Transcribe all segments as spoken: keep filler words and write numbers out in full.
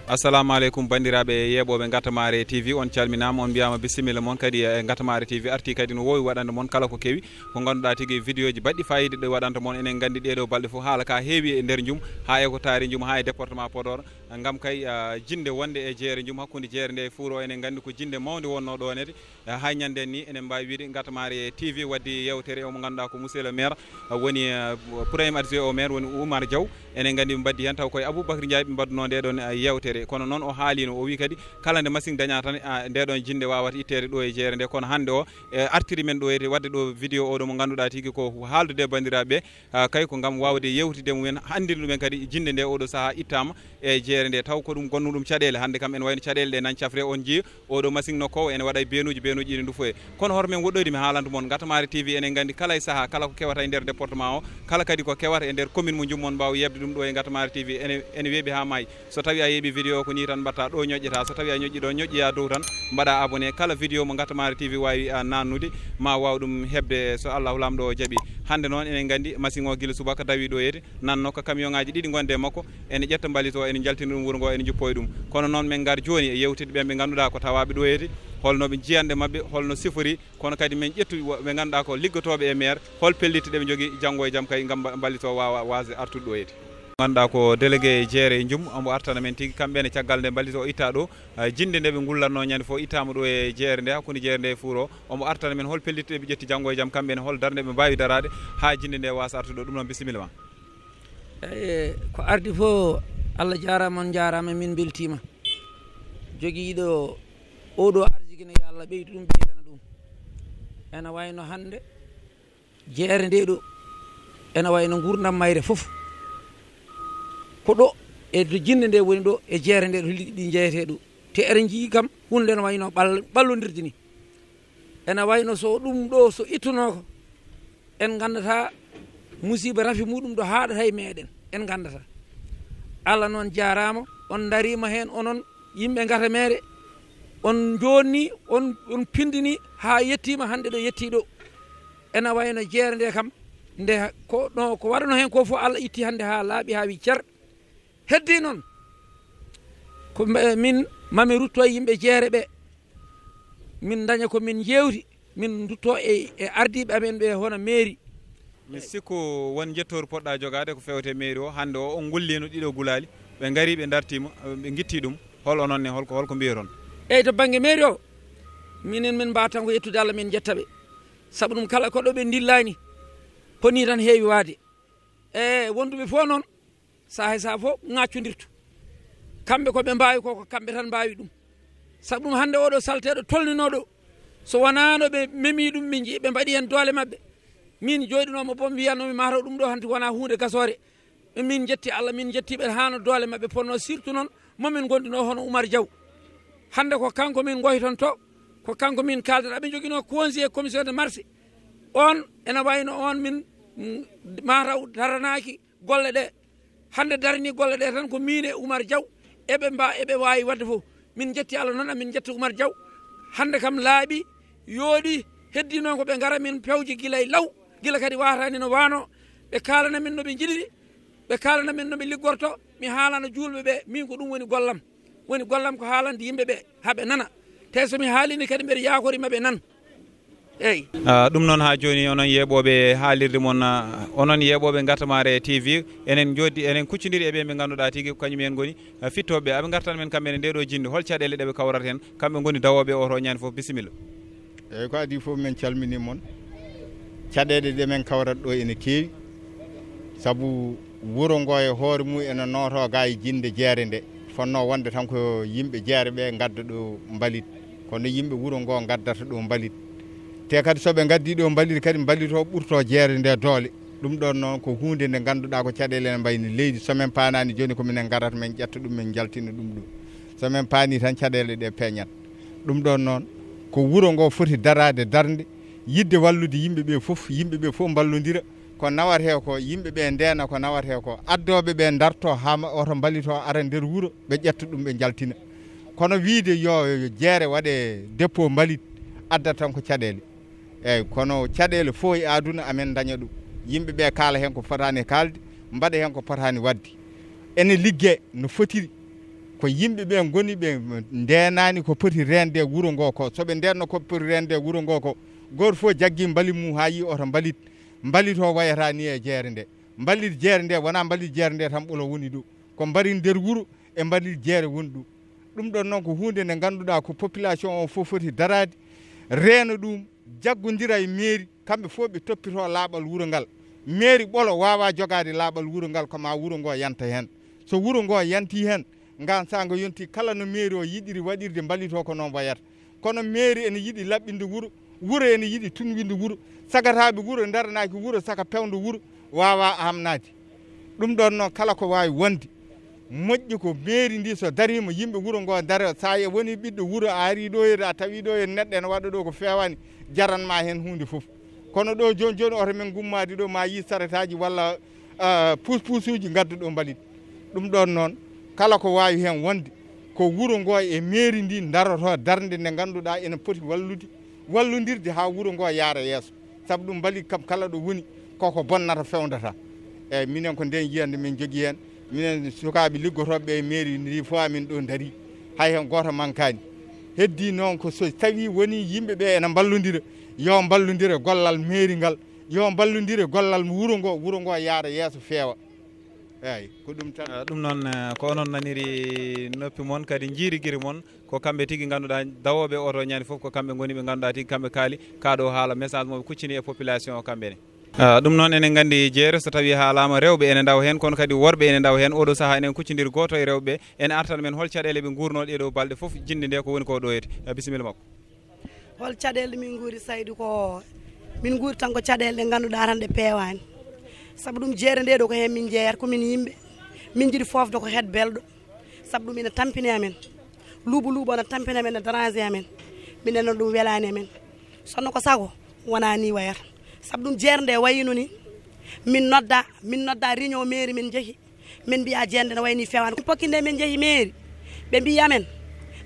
Assalamu aleykum, banndiraaɓe yeeɓooɓe Ngatamaare T V, on calminaama, on mbiyaama bisimilla mon. Kadi e Ngatamaare T V arti kadi no woowi waɗande mon kala ko kewi, ko ngannduɗaa tigi vidéo ji baɗɗi faayiida ɗo waɗanta mon. Enen nganndi ɗeeɗo balɗe fof haala ka heewi e nder njum, haa e ko taari njum, haa e département Podor, ngam kay, ah, jinnde wonde e jeere njum hakkunde jeere nde e fuuro. Enen nganndi ko jinnde mawnde wonnoo ɗo nete. Eh, hay ñande ni, enen mbaawi wiide Ngatamaare T V waddi yewtere, omo ngannduɗaa ko monsieur le maire, eh, woni, eh, premier adjoint au maire, woni Oumar Diaw. Enen nganndi ɓe mbaddi heen taw koye Aboubacry Ndiaye ɓe mbaddunoo nde ɗon, eh, yewtere. Kono noon o haalino, o wi kadi kala nde machine daña tan, ah, nde ɗon jinnde wawata itteede ɗo e jeere nde. Kono hannde o, eh, artiri men ɗo e wadde ɗo vidéo oɗo mo ngannduɗaa tigi ko haaldude e banndiraaɓe ɓe. Ah, kay ko ngam waawde yewtidde mumen, anndinde ɗumen kadi jinnde nde oɗo sahaa ittaama e jeere nde, taw ko ɗum gonno ɗum caɗeele. Hannde kam ene wayno caɗeele ɗe nan cafre, on njii oɗo machine nokkowo ene waɗa e beenuji, beenuji ine ndufoye. Kono hoto men woɗɗoyde mi haalanta mon, Ngatamaare T V enen nganndi kala e sahaa, kala ko kewata e nder département o, kala kadi ko kewata e nder commune mo Jummon mbaawa yeɓde ɗum ɗo e Ngatamaare T V ene, ene weeɓi haa maayi. So tawi a yeeɓi vidéo o ko ni tan mbatta ɗo ñoƴƴata, so tawi a ñoƴƴi ɗo, ñoƴƴoya dow tan, mbaɗa abonné. Kala vidéo mo Ngatamaare T V waawi, ah, nannude, ma waaw ɗum heɓde so Allahu Laamɗo o jaɓi. Hannde noon enen nganndi machine o gila subaka dawi ɗo yeete, nanno ko camion ngaji ɗiɗi ngonde e makko, ene ƴetta mbalit o, ene jaltina ɗum wuro ngo, ene juppo e ɗum. Kono noon men ngar jooni e yewtidde ɓen ɓe ngannduɗaa ko tawaaɓe ɗo yeete, holno ɓe jiyanɗe maɓɓe, holno sifori, kono kadi men ƴettu wo-, ɓe ngannduɗaa ko liggotooɓe e maire, hol pellitte ɗe ɓe njogii janngo e jam kay ngam mba-, mbalit o waawa waasde artude ɗo yeete. Ngannduɗaa ko délégué jeere e njum, omo artana men tigi, kamɓe ne caggal nde mbalit o itta ɗo, eh, jinnde nde ɓe ngullatno ñande fof ittaama ɗo e jeere nde, hakkunde jeere nde e fuuro, omo artana men hol pellitte ɓe ƴetti janngo e jam, kamɓe ne hol darnde ɓe mbaawi daraade haa jinnde nde waasa artude ɗo. Ɗum noon, bisimilla ma. Eyi, ko ardi fof, Allah jaaraama, on njaaraama, min mbeltiima. Jogiiɗo oɗo arsiki ne, yo Allah ɓeydu ɗum, ɓeydana ɗum. Ena wayno hannde, jeere nde ɗo, ena wayno nguurndam mayre fof. Ko ɗo e to jinnde nde woni ɗo, e jeere nde ɗo, liɗɗi ɗi njeyetee ɗo. Te eɗen njii kam, huunde ene wayno ɓal-, ɓallondirde ni. Ena wayno so ɗum ɗo so ittunooko, en nganndata musiiba rafi muɗum ɗo haaɗata e meɗen, en nganndata. Allah noon jaaraama, on ndariima heen, onon yimɓe Ngata meere, on njoonni, on, on pindini haa yettiima hannde ɗo yettii ɗo. Ena wayno jeere nde kam, nde ko, no, ko waɗano heen ko fof Allah itti hannde haa laaɓi haa wi cer. Heddi noon, ko mbe-, min mami rutto e yimɓe jeere ɓe, min daña ko min jeewti, min ndutto e, e ardiiɓe amen ɓe hono mairie. Mi sikku won njettoor poɗɗa jogaade ko fewte mairie o. Hannde o, on ngulliino ɗiɗo gulaali, ɓe ngari, ɓe ndartiima, ɓe ngitti ɗum. Hol onon ne, holko, holko mbiyoton? Eyi, to bannge mairie o, minen min mbaa tan ko yettude Allah, min njetta ɓe. Sabu ɗum kala ko ɗo ɓe ndillani, ko ni tan heewi waade. E wonduɓe fof noon, sahaa e sahaa fof ŋaccondirtu. Kamɓe ko ɓe mbaawi ko, ko kamɓe tan mbaawi ɗum. Sabu ɗum hannde oɗo salteeɗo tolninooɗo, so wanaano ɓe memi ɗum, ɓe nji-, ɓe mbaɗi heen doole maɓɓe. Min jooɗinoomo boom, wiyanoomi mataw ɗum ɗo hanti wonaa huunde gasoore. Min njetti Allah, min njetti ɓe haa no doole maɓɓe potnoo, surtout noon mo min ngonndinoo hono Oumar Diaw. Hannde ko kanko min ngoytonto, ko kanko min kaaldata. Ɓe njoginoo conseiller commissaire de marché. On ena wayno on min, mm, mataw daranaaki golle ɗe. Hannde darni golle ɗe tan ko min e Oumar Diaw, eɓe mba-, eɓe waawi waɗde fof. Min njetti Allah noon, amin njetta Oumar Diaw. Hannde kam laaɓi, yooɗi, heddi noon ko ɓe ngara min pewje gila e law, gila kadi waataani no waano. Ɓe kaalana min no ɓe njiɗiri, ɓe kaalana min no ɓe liggorto. Mi haalana juulɓe ɓe, min ko ɗum woni gollam. Woni gollam ko haalande yimɓe ɓe, haa ɓe nana. Te so mi haalini kadi, mbeɗa yaakori ma ɓe nan. Eyi. Ah, ɗum noon, haa jooni, onon yeeɓooɓe haalirde mon, ah, onon yeeɓooɓe Ngatamaare T V, enen njooddi, enen kuccondiri e ɓe ɓe ngannduɗaa tigi ko kañum en ngoni, ah, fittooɓe ɓe. Aɓe ngartan men kamɓe ne nde ɗo jinnde, hol caɗeele ɗe ɓe kawrata heen? Kamɓe ngoni dawooɓe oto ñande fof. Bisimilla. Eyi, ko adii fof, min calminii mon. Caɗeele ɗe min kawrata ɗo ene keewi, sabu wuro ngo e hoore mum ene nootoo ga e jinnde jeere nde. Fotnoo wonde tan ko yimɓe jeere ɓe ngadda ɗo mbalit, kono yimɓe wuro ngo ngaddata ɗo mbalit. Te kadi so ɓe ngaddii ɗo mbalit kadi, mbalit o ɓurtoo jeere nde doole. Ɗum ɗoon noon ko huunde nde ngannduɗaa ko caɗeele ene mbayni leydi. So min paanaani jooni, ko minen ngarata min ƴetta ɗum, min njaltina ɗum ɗo. So min paanii tan, caɗeele ɗe peeñat. Ɗum ɗoon noon ko wuro ngo foti daraade darnde, yiɗde wallude yimɓe ɓe fof, yimɓe ɓe fof mballondira. Ko nawatee ko, yimɓe ɓe ndeena ko nawatee ko, addooɓe ɓe ndarto haa ma-, oto mbalit o ara nder wuro, ɓe ƴetta ɗum, ɓe njaltina. Kono wiyde yo jeere waɗe dépôt mbalit, addata tan ko caɗeele. Eeyi, kono caɗeele fof e aduna amen ndaña ɗum. Yimɓe ɓe kaala heen ko fotaani kaalde, mbaɗa heen ko potaani waɗde. Ene liggee no fotiri. Ko yimɓe ɓe ngoni ɓe ndeenaani ko poti reende wuro ngo ko. So ɓe ndeenno ko poti reende wuro ngo ko, gooto fof jaggi mbalit mum haa yi oto mbalit. Mbalit o wayata ni e jeere nde. Mbalit jeere nde wonaa mbalit jeere nde tan ɓolo woni ɗo. Ko mbarit nder wuro e mbalit jeere woni ɗo. Ɗum ɗon noon ko huunde nde ngannduɗaa ko population o fof foti daraade, reena ɗum, jaggondira e mairie, kamɓe fof ɓe toppitoo laaɓal wuro ngal. Mairie ɓolo waawaa jogaade laaɓal wuro ngal, ko maa wuro ngo yanta heen. So wuro ngo yantii heen, ngaan saanga yontii, kala no mairie o yiɗiri waɗirde mbalit o, ko noon wayata. Kono mairie ene yiɗi laɓɓinde wuro, wuro ene yiɗi tunwinde wuro. Sagataaɓe wuro ndaranaaki wuro saka peewndo wuro waawaa aamnaade. Ɗum ɗon noon, kala ko waawi wonde, moƴƴi ko mairie ndi so dariima, yimɓe wuro ngo daro. So a woni ɓiɗɗo wuro, a ari ɗo, a tawi ɗo neɗɗo ene waɗa ɗo ko feewaani, jaran ma heen huunde fof. Kono ɗo jooni jooni, oto men ngummaade ɗo, ma yi saretaaji walla, ah, puuspuusuuji ngadda ɗo mbalit. Ɗum ɗon noon, kala ko waawi heen wonde, ko wuro ngo e mairie ndi ndaroto darnde nde ngannduɗaa ene poti wallude, wallondirde haa wuro ngo yaara yeeso. Sabu ɗum mbalit kam kala ɗo woni, koko bonnata fewndata. Eyyi, minen ko nden yiyannde min njogii heen. Minen sukaaɓe liggotooɓe e mairie ndi fof amin ɗo ndarii. Hay heen gooto mankaani. Heddii noon ko so tawii wonii yimɓe ɓe ene mballondira, yo mballondire gollal mairie ngal, yo mballondire gollal wuro ngo, wuro ngo yaara yeeso feewa. Eyyi, ko ɗum tan. Ah, ɗum noon, eh, ko onon naniri noppi mon, kadi njiiri giri mon, ko kamɓe tigi ngannduɗaa dawooɓe oto ñande fof, ko kamɓe ngoni ɓe ngannduɗaa tigi kamɓe kaali kaa ɗo haala, message mo ɓe kuccini e population o kamɓe ne. Ah, ɗum noon enen nganndi jeere so tawii haalaama rewɓe ene ndawa heen, kono kadi worɓe ene ndawa heen. Oɗo sahaa enen kuccondir gooto e rewɓe, ene artan men hol caɗeele ɓe nguurnoo ɗee ɗoo balɗe fof, jinnde nde ko woni ko ɗoyete. Ah, bisimilla makko. Hol caɗeele ɗe min nguuri, Saydu? Ko min nguuri tan ko caɗeele ɗe ngannduɗaa tan ɗe peewaani. Sabu ɗum jeere nde ɗo ko heen min njeeyata, ko min yimɓe. Min njiɗi foofde ko heed belɗo. Sabu ɗum ina tampini amen. Luuɓo luuɓo ina tampini amen, ina déranger amen. Minen noon ɗum welaani amen. Sonno ko sago wonaa ni wayata. Sabu ɗum jeere nde wayino ni. Min nodda, min nodda réunion mairie, min njehi. Min mbiya jeere nde no wayni feewaani. Min pokki nde min njehi mairie. Ɓe mbiyi amen,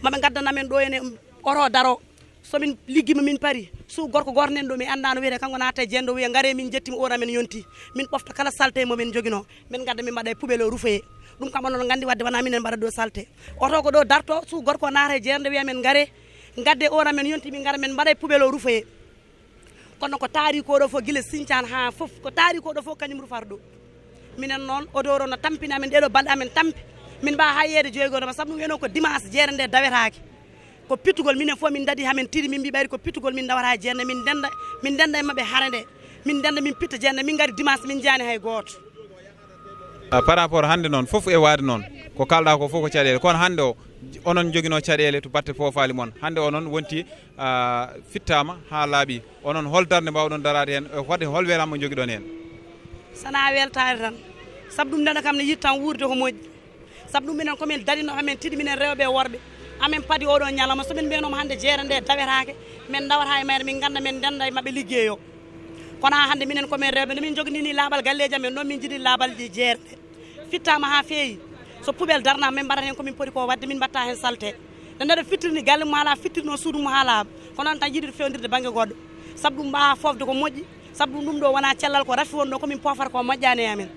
maɓe ngaddan amen ɗo ene oto daro. So min liggima min pari, suudu gorko gooto nen ɗo mi anndaa no wiyetee, kanko naata e jeere nde, wiya ngare min njettimi, oto amen yonti. Min ɓofta kala salte mo min njoginoo, min ngadda min mbaɗa e poubelle o rufoye. Ɗum kam onon nganndi, wadde wonaa minen mbaɗa ɗo salte. Oto ko ɗo darto, suudu gorko o naata e jeere nde wiya men ngare, ngadde oto amen yonti, min ngara min mbaɗa e poubelle o rufoye. Kono ko taari ko ɗo fof, gila Sincaan haa fof, ko taari ko ɗo fof kañum rufata ɗo. Minen noon, odeur o no tampini amen, ɗeɗo balɗe amen tampi. Min mbaa hay yeede joygol ma, sabu ɗum wiyno ko dimanche jeere nde dawetaake. Ko pittugol, minen fof min ndadi, hamin tiri, min mbi ɓayri ko pittugol min ndawata e jeere nde, min ndenda, min ndenda e maɓɓe hare nde. Min ndenda, min pitta jeere nde, min ngari dimanche, min njaani hay gooto. Ah, par rapport hannde noon, fof e waade noon, ko kalɗa ko fof ko caɗeele. Kono hannde o, onon njoginoo caɗeele to batte foofaali mon. Hannde o noon wonti, ah, fittaama haa laaɓi. Onon hol darnde mbaawɗon daraade heen? E waɗde hol welamma njogiɗon heen? Sanaa weltaare tan. Sabu ɗum neɗɗo kam ne yiɗi tan wuurde ko moƴƴi. Sabu ɗum minen ko min darino, amen tigi minen rewɓe e worɓe. Amen padi oɗo ñalawma. So min mbiyanooma hannde jeere nde dawetaake, min ndawata e mayre, min ngannda, min ndenda e maɓɓe liggeeyo. Kono haa hannde minen ko min rewɓe, no min njogini ni laaɓal galleeji amen, noon min njiɗi laaɓal ɗi jeere nde. Fittaama haa feewi. So poubelle darnaama, min mbaɗata heen ko min poti ko waɗde, min mbaɗta heen salte. Nde neɗɗo fittirini galle mum haa laaɓa, fittirno suudu mum haa laaɓa. Ko noon tan yiɗi fewdirde bannge goɗɗo. Sabu ɗum mbaawa foofde ko moƴƴi, sabu ɗum ɗo wonaa cellal, ko rafi won ɗo, ko min poofata ko moƴƴaani e amen.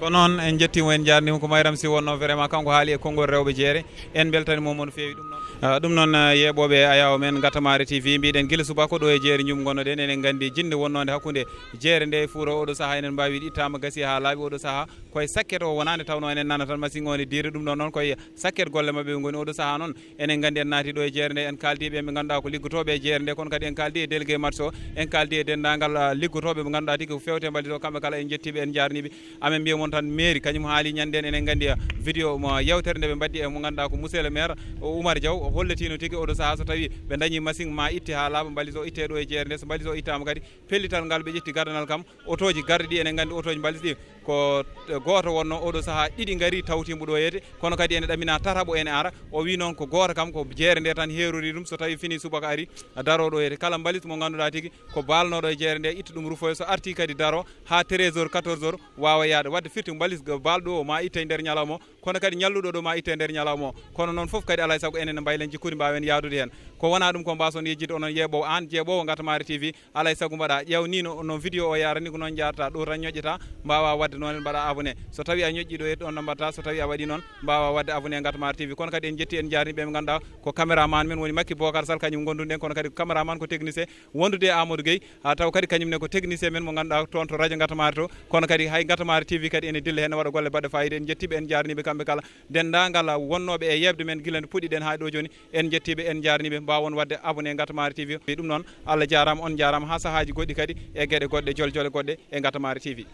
Ko noon, en njettiima, en njaarniima. Ko Mayram Sy wonnoo, vraiment, kanko haali e konngol rewɓe jeere. En mbeltaniima mo no feewi ɗum noon. Ah, ɗum noon, ah, yeeɓooɓe e ayaawo men Ngatamare T V, mbiɗen gila subaka ko ɗo e jeere njum ngonnoɗen. Eɗen nganndi jinnde wonnoonde hakkunde jeere nde e fuura oɗo sahaa, enen mbaawi wiide ittaama, gasi haa laaɓi oɗo sahaa. Ko e sakket o wonaa nde tawnoo enen nana tan masiŋ o ne diire. Ɗum ɗon noon ko e sakket golle maɓɓe ɓe ngoni oɗo sahaa noon. Enen nganndi en naati ɗo e jeere nde, en kaaldi ɓe ɓe ngannduɗaa ko liggotooɓe e jeere nde, kono kadi en kaaldi e délégué marché o, en kaaldi e denndaangal, ah, liggotooɓe ɓe ngannduɗaa tigi ko fewte mbalit o, kamɓe kala en njettiiɓe, en njaarniiɓe. Amen mbiya mon tan, mairie kañum haali ñande en, enen nganndi, ah, vidéo mo yewtere nde ɓe mbaddi e mo ngannduɗaa ko monsieur le maire, o Oumar Diaw, o hollitiino tigi oɗo sahaa so tawii ɓe ndañii masiŋ ma itte haa laaɓa, mbalit o itte ɗo e jeere nde. So mbalit o ittaama kadi, pellital ngal ɓe ƴetti gardanal kam, otooji garɗi ɗi, enen nganndi otooji mbalit ɗi ko gooto wonnoo, oɗo sahaa ɗiɗi ngarii tawtiimo ɗo yeete, kono kadi ene ɗaminaa tataɓo ene ara. O wii noon ko gooto kam ko jeere nde tan heerori ɗum, so tawii fini subaka ari, daroo ɗo yeete. Kala mbalit mo ngannduɗaa tigi ko baalnooɗo e jeere nde, itta ɗum rufoya, so artii kadi daroo haa treize heures, quatorze heures, waawa yahde. Waɗde firti mbalit baalɗo o ma itte e nder ñalawma o, kono kadi ñalluɗo ɗo ma itte e nder ñalawma o. Kono noon fof kadi alaa e sago enen Eɗen jikkuri mbaawen yaadude heen. Ko wonaa ɗum ko mbaason yejjitde onon yeeɓoowo, aan jeeɓoowo Ngatamari T V, alaa e sago mbaɗa ƴeew ni no, no vidéo o yaara ni, ko noon njaarata ɗo tan ñoƴƴata, mbaawa waɗde noon mbaɗa abonné. So tawi a ñoƴƴi ɗo e ɗon no mbaɗata, so tawi a waɗi noon mbaawa waɗde abonné Ngatamari T V. Kono kadi en njetti en njaarni ɓe ɓe ngannduɗaa ko caméraman men woni Makki Bokar Sall, kañum gonduɗen, kono kadi ko caméraman ko technicien. Wondude e Amadou Gueye, a taw kadi kañum ne ko technicien men mo ngannduɗaa toon to radio Ngatamari to, kono kadi hay Ngatamari T V kadi ene dilla heen, ne waɗa golle baɗɗe fayida. En njettiiɓe, en njaarniiɓe kamɓe kala, denndaangal wonnooɓe e yeeɓde men gila nde puɗɗiɗen haa ɗo jooni. En njettiiɓe, en njaarniiɓe, mbaawon waɗde abonné Ngatamari T V. Ɗum noon, Allah jaaraama, on njaaraama, haa sahaaji goɗɗi kadi e geɗe goɗɗe, jol jole goɗɗe e Ngatamari T V.